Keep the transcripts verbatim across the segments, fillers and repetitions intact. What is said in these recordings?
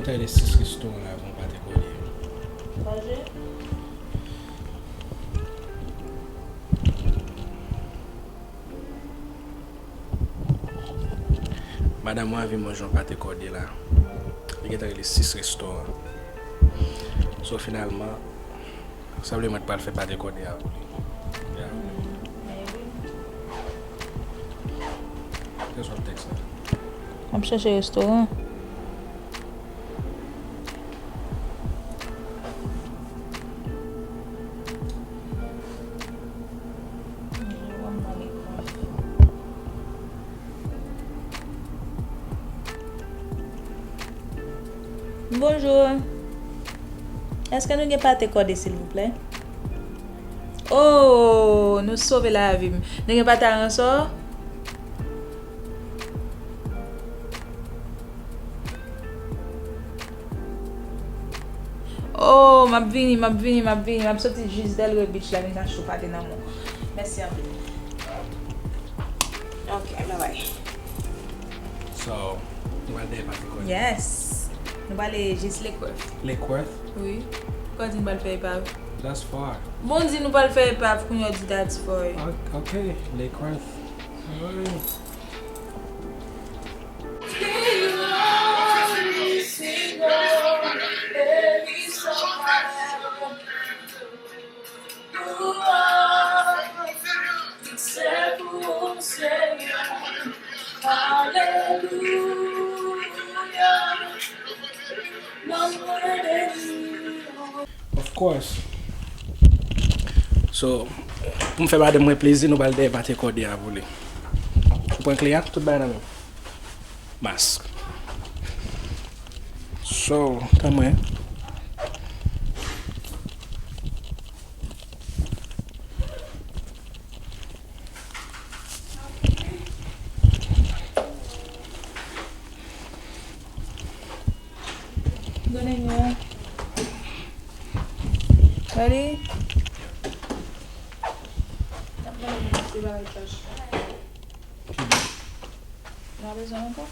Sa e de sis restoran la pou yon pate kòde. Manje? Madanm mwen anvi manje yon pate kòde la. Li gentan rele sis restoran. So, finalman, sanble mwen t pral fè pate kòde a pou li. Yeah. Kè sòt tèks la. M ap chèche restoran. Bonjou. Èske nou gen pate kòde, silvouplè? Oh, nou sove lavi m. Nou gen pate aransò? Oh, m ap vini, m ap vini, m ap vini. M ap soti jis Delray Beach la, vin achte yon pate nan men w. Mèsi anpil. Ok, bye bye. So, nou pral dèyè pati kote? Yes. Nou pral jis Lake Worth. Lake Worth? Wi. Kòm di nou pral fè epav. That's far. Bon, di nou pral fè epav, kounye a w di that's far. Ok, ok, Lake Worth. Alright. Of course. So, pou m fè madanm mwen plezi, nou pral dèyè pate kòde a pou li. Ou pran kle a, tout bagay nan men w. Mask. So, tann mwen. Ready? N ap mande nou ti bagay tach. N a bezwen ankò?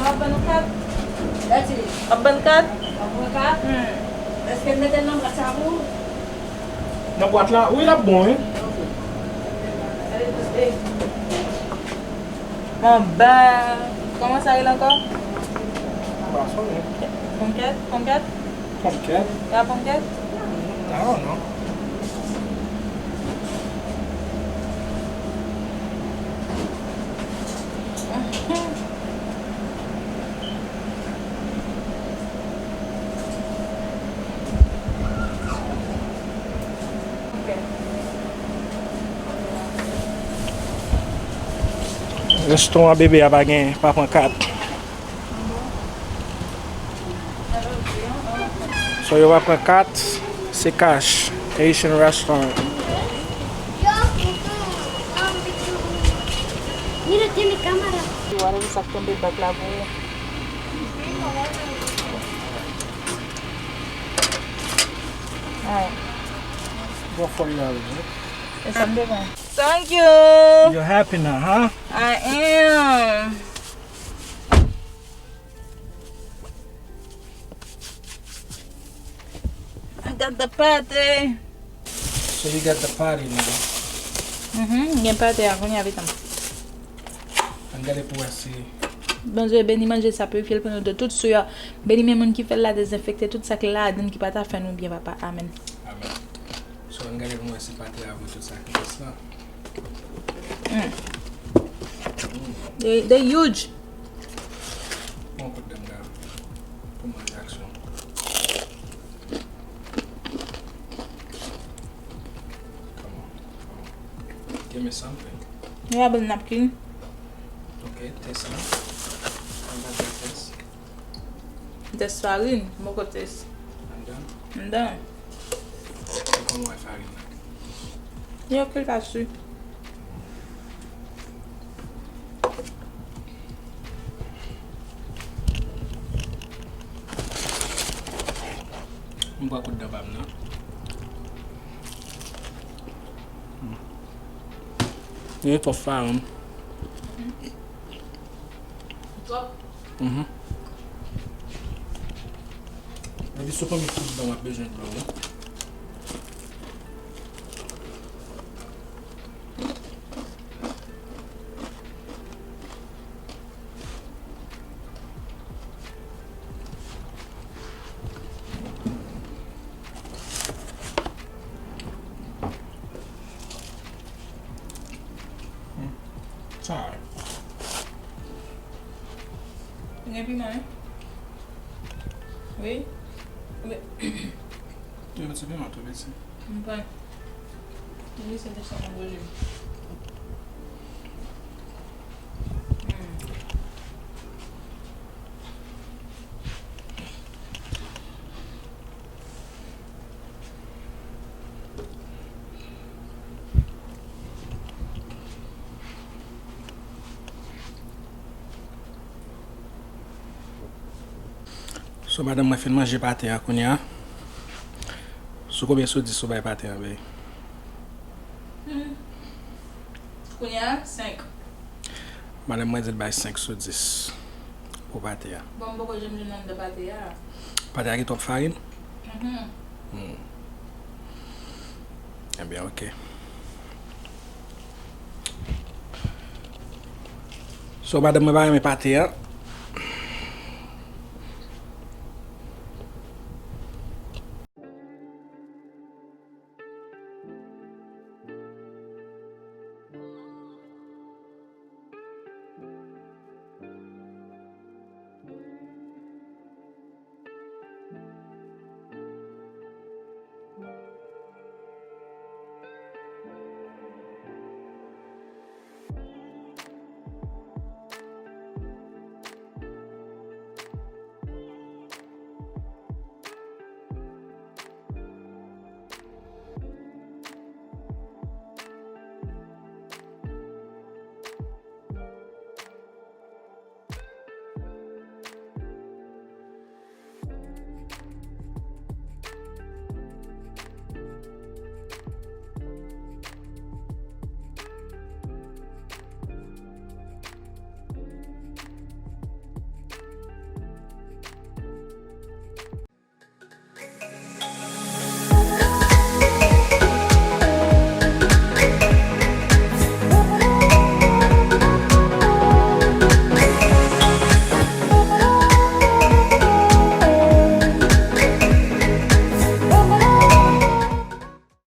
W ap ban nou kat? W ap ban kat? W ap ban kat? Hmm. Èske n mete l nan bwat sa pou ou? Nan bwat la? Wi, l ap bon, wi. Ok. Bon, ben, kòman sa rele ankò? M pa sonje. Ponkèt? Ponkèt? Ponkèt? Ya ponkèt? I don't know. Restoran bebe a pa gen, pa pran kat. So, yo pa pran kat, se cash. Haitian restaurant. Mira, tiene cámara. Whatever sa k tonbe bak la pou ou. Alright. Go for it, Alex. E sa m te pran. Thank you. You're happy now, huh? I am. I got the party. So you got the party now. Mhm, gen pate a kounye a, pitit m. Ann gade pou wè si Bondye beni manje sa, pirifye l pou nou de tout sou yo. Beni men moun ki fè l la, dezenfekte tout sa k ladan l ki pa ta fè nou byen, papa. Amèn. Amèn. So, ann gade pou mwen si pate a vo tout sakrifis la. Mm. They, they huge. Bon, kout dam la. Pou manje aksyon. Come on, come on. Give me something. You have a napkin? Ok, tès la. Ann gade tès. Tès farin, m poko tès. Anndan? Anndan. Se kòman w wè farin nan? Yo, ke l pa si. M pran kout dan pa m nan. Li gen twòp farin. Twòp? Mhm. Epi sou konbyen kout dan w ap bezwen dlo, wi. Sa. Gen piman, wi. Wi. Tou piti piman, tou piti. M pran. Wi, se te sa nan goje m. Hmm. So, madanm mwen fin manje pate a kounye a. Sou konbyen sou dis ou bay pate a, babe? Hmm. Kounye a, senk. Madanm mwen di l bay senk sou dis pou pate a. Bon, m poko janm jwenn anndan pate a. Pate a gen twòp farin? Mhm. Hmm. Ebyen, ok. So, madanm mwen pa renmen pate a.